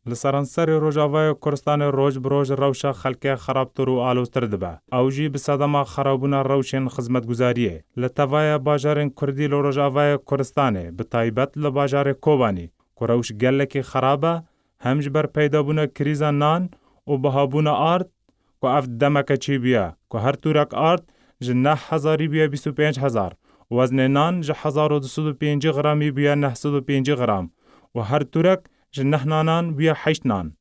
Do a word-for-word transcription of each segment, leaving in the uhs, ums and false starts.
Li seranserê Rojavayê Kurdistanê roj bi roj rewşa xelkê xerabtir û aloztir dibe. Ew jî bi sedema xerabûna rewşên xizmetguzariyê. Li tevaya bajarên Kurdî li Rojavayê Kurdistanê, bi taybet li bajarê Kobanî, ku rewş gelekî xerab e, hem ji ber peydabûna krîza nan û bihabûna ard, ku ev demeke çêbûye, ku her tûrek ard ji neh hezarî bûye bîst û pênc hezar, weznê nan ji hezar û du sed û pêncî gramî bûye neh sed û pêncî gram û her tûrek ji neh nanan bûye heşt nan.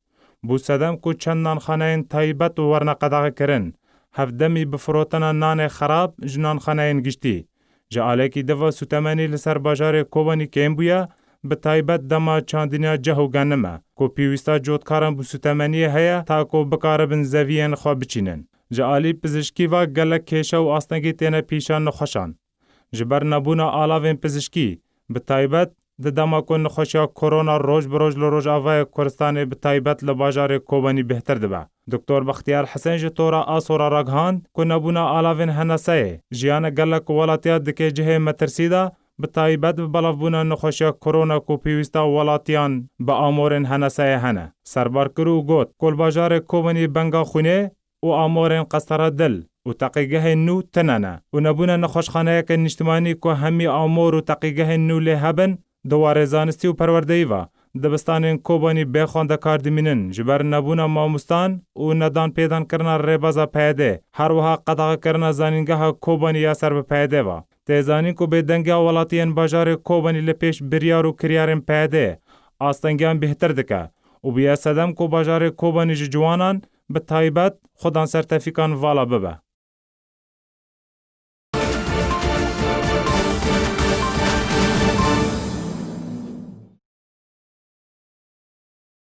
Bû sedem ku çend nanxaneyên taybet werine qedexekirin, hevdemî bi firotina nanê xerab ji nanxaneyên giştî. Ji alekî di ve sûtemenî li ser bajarê Kobanî kêm bûye, bi taybet dema çandiniya ceh û genim e, ku pêwîsta cotkaran bi sûtemeniyê heye ta ku bikaribin zeviyên xwe biçînin. Ji alî pizişkî ve gelek kêşe û astengî têne pîşa nexweşan. Ji ber nebûna alavên pizişkî, bi taybet di dema ku nexweşiya korona roj bi roj li Rojavayê Kurdistanê bi taybet li bajarê Kobanî bêhtir dibe. Doktor Bextiyar Hesen ji Tora Aso re ragihand ku nebûna alavên heneseyê jiyana gelek welatiya dike cihê metirsî de, bi taybet bi belavbûna nexweşiya korona ku pêwîsta welatiyan bi amorên heneseyê hene. Serbar kir û got ku li bajarê Kobanî benga xwînê û amorên qestera dil û teqîgehên nû tune ne û nebûna nexweşxaneyeke niştimanî ku hemî amor û teqîgehên nû lê hebin, di warê zanistî û perwerdeyî ve, dibistanên Kobanî bê xwendekar dimînin, ji ber nebûna mamostan û nedan pêdankirina rêbaza P Y D, her wiha qedexekirina zanîngeha Kobanî ya ser bi P Y D ve. Tê zanîn ku bêdengiya welatiyên bajarê Kobanî li pêş biryar û kiryarên P Y D astengiyan bêhtir dike û bûye sedem ku bajarê Kobanî ji ciwanan bi taybet xudan ser tefîkan vala bibe.